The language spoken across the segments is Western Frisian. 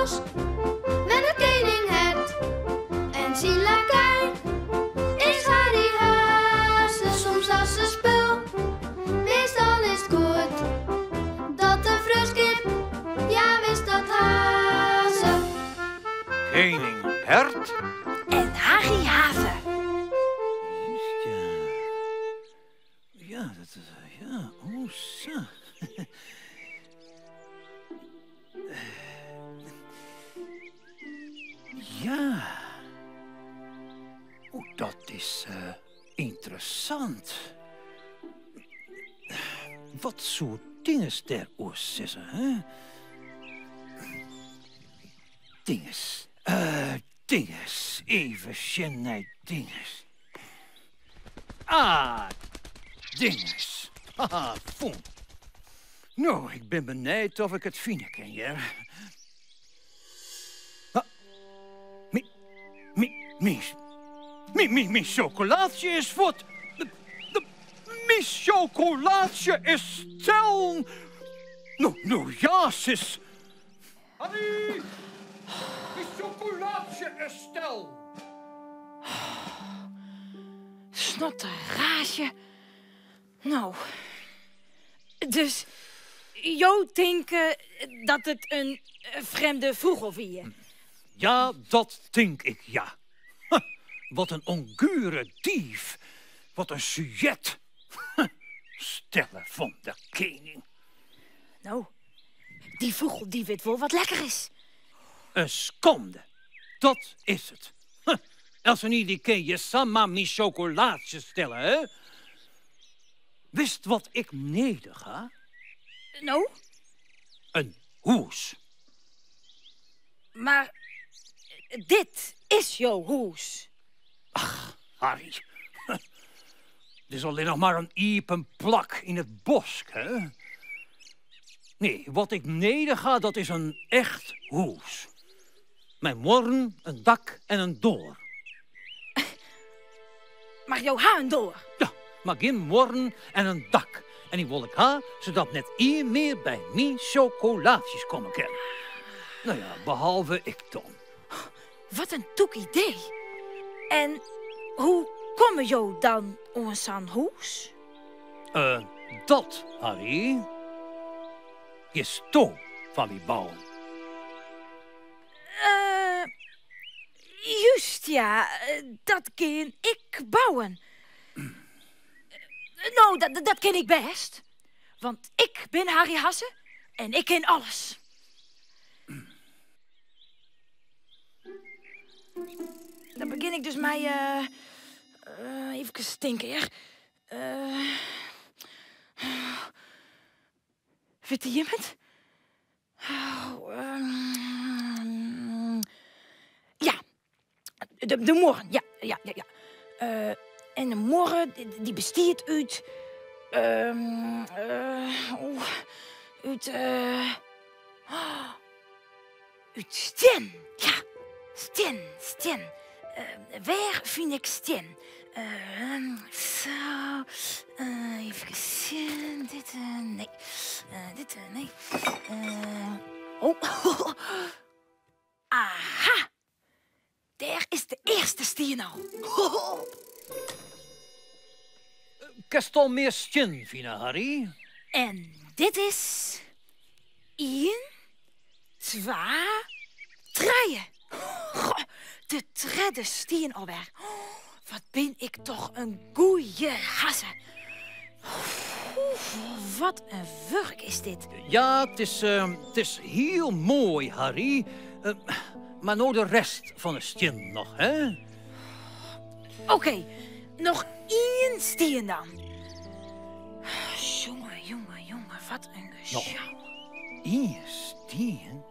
bosk wennet kening Hert en syn lakei is Harry Haze. Soms as se spul, meastal is 't goed dat de freonskip, ja wis dat ha se. Kening Hert. En Harry Haze. Just ja. Ja, dat is. Ja, oh sa. Ja. Oh, dat is ynteressant. Wat soe Tinus dêroer sizze, hè? Tinus, Tinus, even sjen nei Tinus. Ah, dinges. Haha, fûn. No, ik bin benijd of ik it fine kin, hear. Wa? Mi, mi, myn, mi, mi, myn sjokolaadsje is fuort. Myn sjokolaadsje is stellen. No, no ja, sis. Harry! Myn sjokolaadsje is stellen. Snotteraasje. No, dus jo tinke dat it in frjemde fûgel wie? Ja, dat tink ik, ja. Wat in ongure dief. Wat in sujet. Stelle fan de kening. No, Dy fûgel dy wit wol wat lekker is. In skande, dat is it. Eltsenien dy kin hjir samar myn sjokolaadsje stelle, hè? Witst wat ik nedich ha? No? In hûs. Mar dit is jo hûs. Ach, Harry. It is allinnich mar in iepen plak yn it bosk, hè? Nee, wat ik nedich ha, dat is in echt hûs. Mei muorren, in dak en in doar. Mar jo ha in doar. Ja, mar gjin muorren en in dak. En dy wol ik ha, sadat net ien mear by myn sjokolaadsjes komme kin. No ja, behalve ik dan. Wat in tûk idee. En hoe komme jo dan oan sa'n hûs? Eh, dat, Harry, gisto foar my bouwen. Eh, just ja, dat kin ik bouwen. No, dat kin ik bêst. Want ik bin Harry Hasse en ik kin alles. Dan begjin ik dus mei, eefkes tinke, hear. Witte jim it? Oh, ja, de muorren, ja, ja, ja, ja. En de muorre dy bestiet út, út, Út stien, ja. Stien, stien. Wêr fyn ik stien? Zo, even sjen. Dit, nee. Dit, nee. Oh. Aha! Dêr is de earste stien al. Kinst al mear stien fine, Harry? En dit is ien, twa, trije. Goh, de tredde stien alwer. Wat bin ik toch in goeie hazze. Wat in wurk is dit. Ja, it is, it is hiel moai, Harry. Mar no de rest fan 'e stien noch, hè? Oké, noch ien stien dan. Jonge, jonge, jonge, wat in gesjou. Noch ien stien?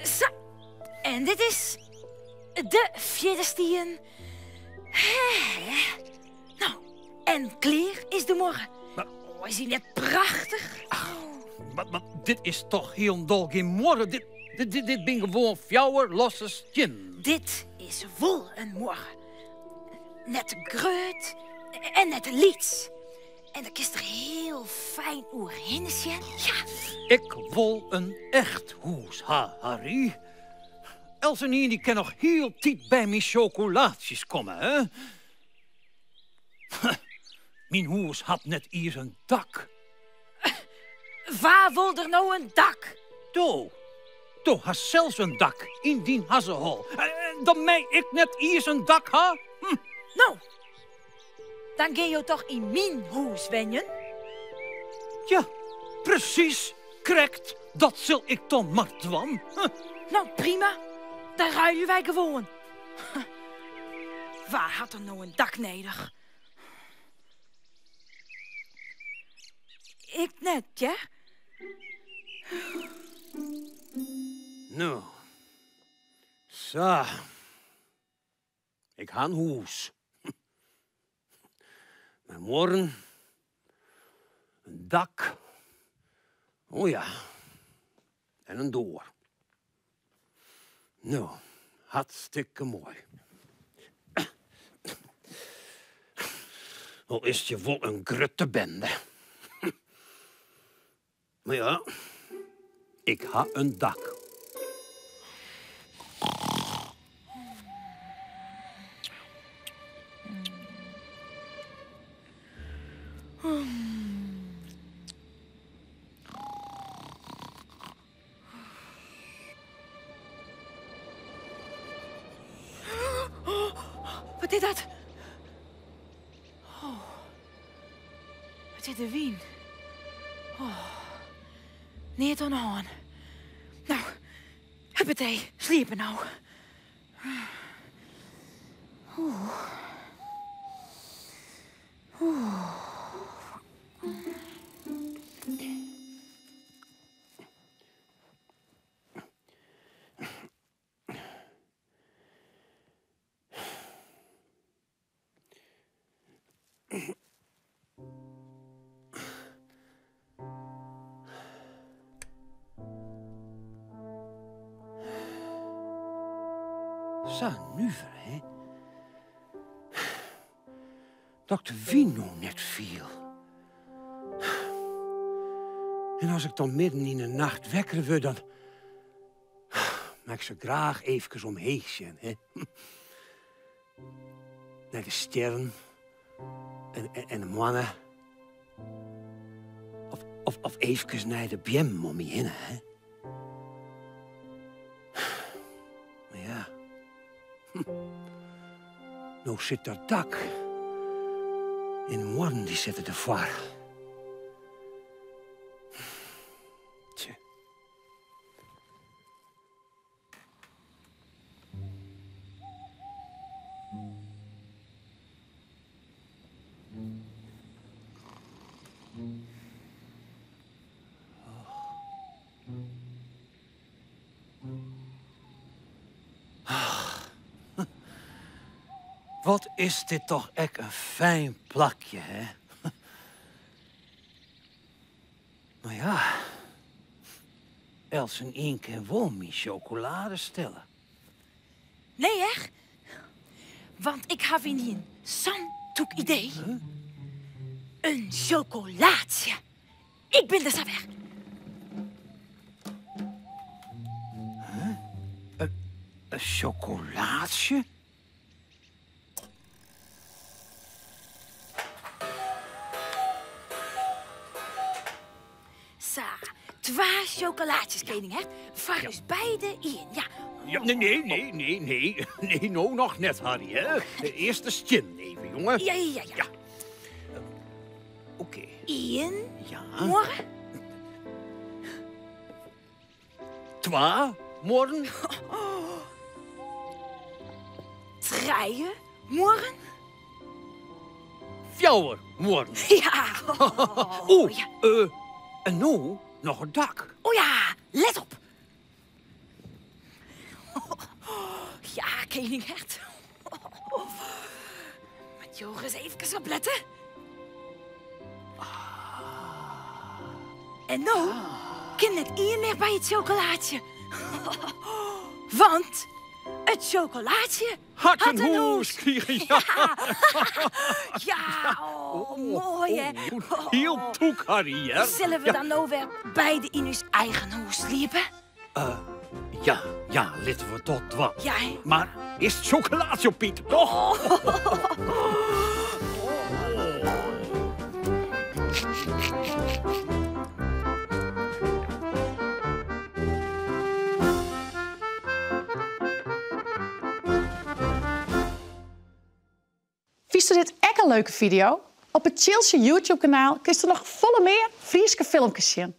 Sa, en dit is de fjirde stien. No, en klear is de muorre. Oh, is hy net prachtich? Ach, mar dit is toch hielendal gjin muorre. Dit, dit, dit, dit binne gewoan fjouwer losse stiennen. Dit is wol in muorre. Net te grut en net te lyts. En dan kinst der hiel fijn. fijn oerhinne sjen. Ja. Ik wol in echt hûs ha, Harry. Eltsenien dy kin noch hieltyd by myn sjokolaatsjes komme, hè? Myn hûs hat net iens in dak. Wa wol der no in dak? Do. Do hast sels in dak yn dyn hazzehol. Dan mei ik net iens in dak ha? Hm. No, dan gean jo toch yn myn hûs wenjen? Ja, presys, krekt. Dat sil ik dan mar dwaan. Hm. No, prima. Dan ruilje wy gewoan. Wa hat der no in dak nedich? Ik net, hear. No, sa. Ik ha in hûs. Mei muorren, in dak, oh ja, en in doar. No, hartstikke moai. Al is it hjir wol in grutte bende. Mar ja, ik ha in dak. Wat is dat? Oh, it is de wyn. Oh, neat oan de hân. No, huppatee, sliepe no. Oeh. Oeh. Sa nuver, hè? Dat ik de wyn no net fiel. En as ik dan midden yn 'e nacht wekker wurd, dan mei ik sa graach eefkes omheech sjen, hè? Nei de stjerren en, en de moanne. Of, of, of eefkes nei de beammen om my hinne, hè? Mar ja, no sit dat dak en de muorren dy sitte derfoar. Tsje. Wat is dit toch ek in fijn plakje, hè? Mar ja, eltsenien kin wol myn sjokolade stelle. Nee, echt? Want ik haw ynienen sa'n tûk idee. In sjokolaatsje. Ik bin der sa wer. In sjokolaatsje? Sa, twa sjokolaatsjes, kening, hè? Foar ús beide ien, ja. Ja, nee, nee, nee, nee, nee. Nee, no noch net, Harry, hè? Earst de stiennen even, jonge. Ja, ja, ja. Ja. Oké. Ien. Ja. Muorre. Twa muorren. Trije muorren. Fjouwer muorren. Ja. Oeh, ja. En no noch it dak. O ja, let op. Ja, kening Hert. Moat jo ris eefkes oplette. En no kin net ien mear by it sjokolaatsje. Want It sjokolaatsje hat in hûs krigen. Ja, ja, oh, moai hè. Oh, hiel tûk, Harry, hè. Sille we dan no wer beide yn ús eigen hûs sliepe? Uh, ja, ja, litte we dat dwaan. Ja, hè? Mar is it sjokolaatsje op, Piet, toch? Oh. Fynsto dit ek in leuke fideo? Op it Tsjiltsje YouTube-kanaal kinsto noch folle mear Fryske filmkes sjen.